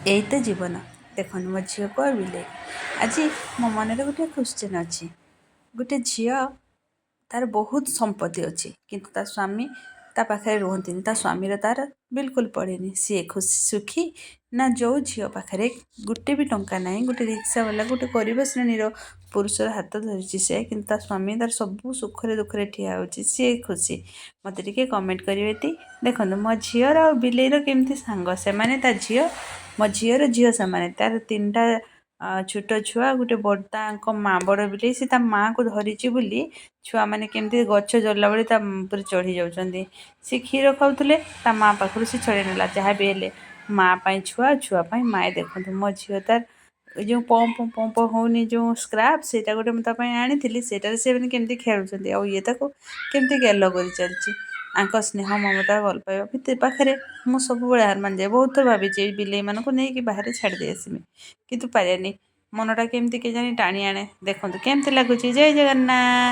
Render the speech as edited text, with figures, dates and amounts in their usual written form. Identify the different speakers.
Speaker 1: ଏଇ ତ ଜୀବନ। ଦେଖନ୍ତୁ ମୋ ଝିଅକୁ ଆଉ ବିଲେଇ। ଆଜି ମୋ ମନରେ ଗୋଟେ କ୍ୱେଶ୍ଚିନ୍ ଅଛି। ଗୋଟେ ଝିଅ, ତାର ବହୁତ ସମ୍ପତ୍ତି ଅଛି, କିନ୍ତୁ ତା ସ୍ୱାମୀ ତା ପାଖରେ ରୁହନ୍ତିନି। ତା ସ୍ୱାମୀର ତାର ବିଲକୁଲ ପଡ଼େନି। ସିଏ ଖୁସି ସୁଖୀ ନା ଯେଉଁ ଝିଅ ପାଖରେ ଗୋଟେ ବି ଟଙ୍କା ନାହିଁ, ଗୋଟେ ରିକ୍ସାବାଲା, ଗୋଟେ ଗରିବ ଶ୍ରେଣୀର ପୁରୁଷର ହାତ ଧରିଛି ସେ, କିନ୍ତୁ ତା ସ୍ୱାମୀ ତାର ସବୁ ସୁଖରେ ଦୁଃଖରେ ଠିଆ ହେଉଛି, ସିଏ ଖୁସି? ମୋତେ ଟିକେ କମେଣ୍ଟ କରିବେ ତି। ଦେଖନ୍ତୁ ମୋ ଝିଅର ଆଉ ବିଲେଇର କେମିତି ସାଙ୍ଗ ସେମାନେ। ତା ଝିଅ, ମୋ ଝିଅର ଝିଅ ସେମାନେ, ତାର ତିନିଟା ଛୋଟ ଛୁଆ, ଗୋଟେ ବଡ଼, ତାଙ୍କ ମା ବଡ଼ ବିଲେଇ। ସେ ତା ମାଆକୁ ଧରିଛି ବୋଲି ଛୁଆମାନେ କେମିତି ଗଛ ଚଢ଼ିଲା ଭଳି ତା ଉପରେ ଚଢ଼ି ଯାଉଛନ୍ତି। ସେ କ୍ଷୀର ଖାଉଥିଲେ, ତା ମା ପାଖରୁ ସେ ଛଡ଼େଇ ନେଲା। ଯାହା ବି ହେଲେ ମା ପାଇଁ ଛୁଆ, ଛୁଆ ପାଇଁ ମାଏ। ଦେଖନ୍ତୁ ମୋ ଝିଅ ତାର ଏ ଯେଉଁ ପମ୍ପ ପମ୍ପ ହେଉନି ଯେଉଁ ସ୍କ୍ରାପ୍, ସେଇଟା ଗୋଟେ ମୁଁ ତା ପାଇଁ ଆଣିଥିଲି। ସେଇଟାରେ ସେମାନେ କେମିତି ଖେଳୁଛନ୍ତି ଆଉ ଇଏ ତାକୁ କେମିତି ଗେଲ କରି ଚାଲିଛି। ୟାଙ୍କ ସ୍ନେହ, ମମତା, ଭଲ ପାଇବା ଭିତରେ ପାଖରେ ମୁଁ ସବୁବେଳେ ହାର ମାନିଯାଏ। ବହୁତ ଥର ଭାବିଛି ଏଇ ବିଲେଇମାନଙ୍କୁ ନେଇକି ବାହାରେ ଛାଡ଼ି ଦେଇ ଆସିବି, କିନ୍ତୁ ପାରେନି। ମନଟା କେମିତି କେଜାଣି ଟାଣି ଆଣେ। ଦେଖନ୍ତୁ କେମିତି ଲାଗୁଛି। ଜୟ ଜଗନ୍ନାଥ।